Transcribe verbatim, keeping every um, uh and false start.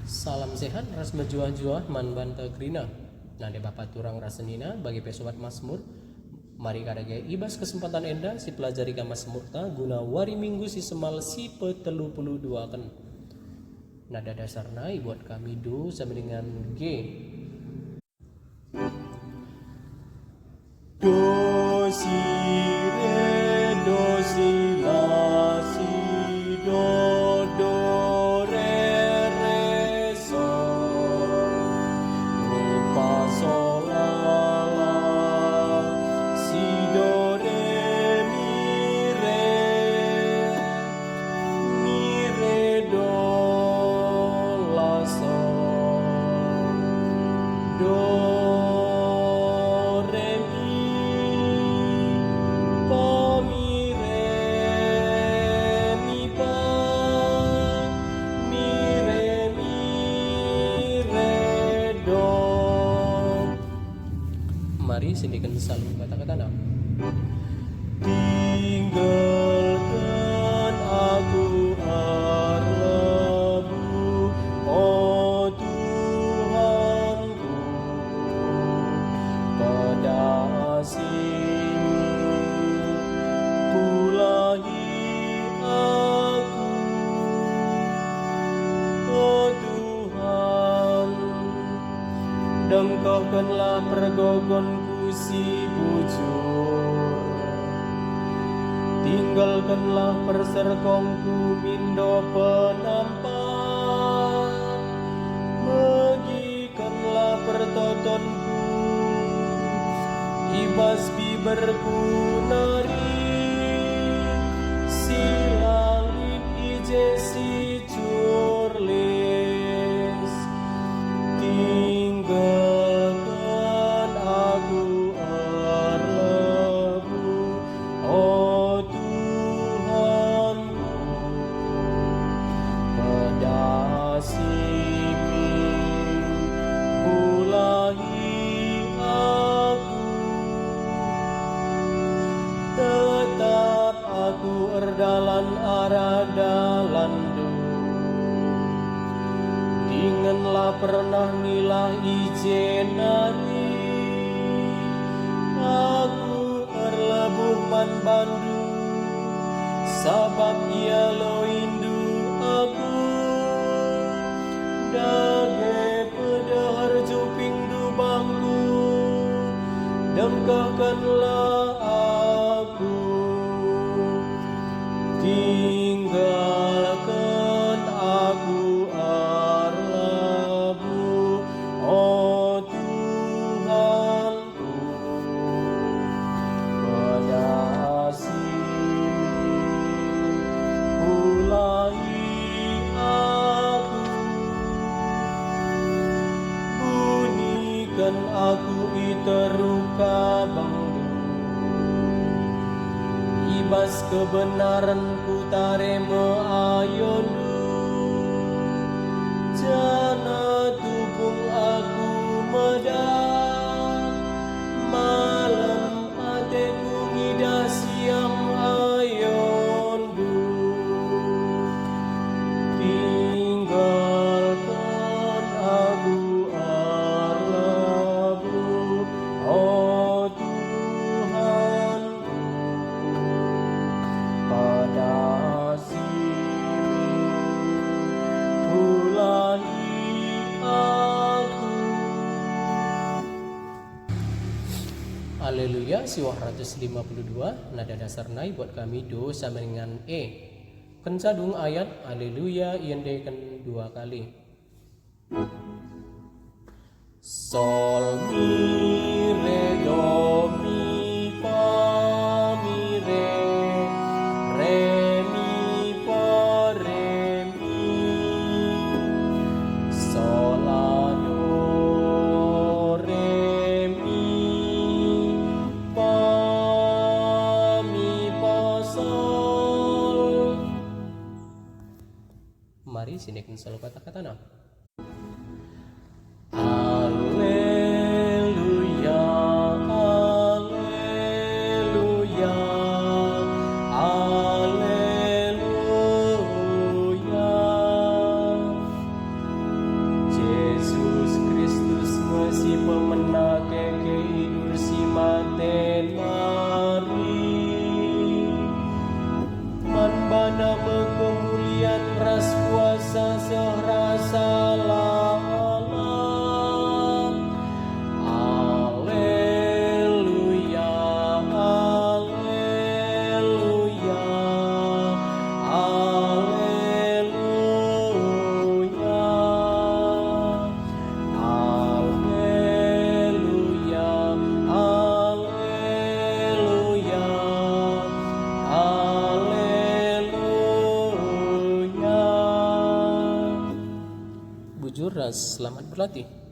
Salam sehat ras mejuah-juah man banta kerina. Nande bapa turang ras senina, bagi pe sobat Masmur. Mari kadage i bas kesempatan enda sipelajari ka Masmurta guna wari Minggu si semal si peteluh puluh duaken. Nada dasarna ibuat kami do sama dengan G. Do si re, do si la, si do, do re, re sol, re fa sol la la, si do re mi re, mi re do la sol, do re mi, fa mi re mi fa, mi re mi re do. Mari siendeken salu kata-katana. Tinggalken aku erlebuh, o Tuhanku, pedasimi, pulahi aku, o Tuhan. Dengkehkenlah pergogonku si bujur. Tinggalkenlah perserkongku mindo penampat. Megikenlah pertotonku i bas biberku nari, si la lit i je si curlis. Tinggalken aku erlebuh, o Tuhanku, pedasimi, pulahi aku. Tetap aku erdalan arah dalanNdu. Dingen la pernah ngilah i je nari. Aku erlebuh man bandu, sabap ialoindu aku. Dage pedeher jupingndu bangku, dengkehkenlah aku. Tinggalken aku erlebuh, o Tuhanku, pedasimi, pulahi aku. Buniken aku i teruh kabangndu. I bas kebenaren kutare me ayondu, janah tupung aku medah. Malem ateku ngidah siang ayondu. Tinggalken aku erlebuh, o Tuhanku, pedasimi, pulahi aku. Aleluya, siwah ratus lima puluh dua, nada dasarna ibuat kami do sama dengan E. Kenca dung ayat Aleluya iendeken dua kali. Sol, mi, re, do, mi, fa, mi, re, re, mi, fa, re, mi. Sol, la, do, re, mi, fa, mi, fa, sol. Mari siendeken salu kata-katana. Aleluya, aleluya, aleluya. Name kemulian ras kuasa seh rasa lalap. Aleluya, aleluya, aleluya. Aleluya, aleluya, aleluya. Bujur ras selamat berlatih.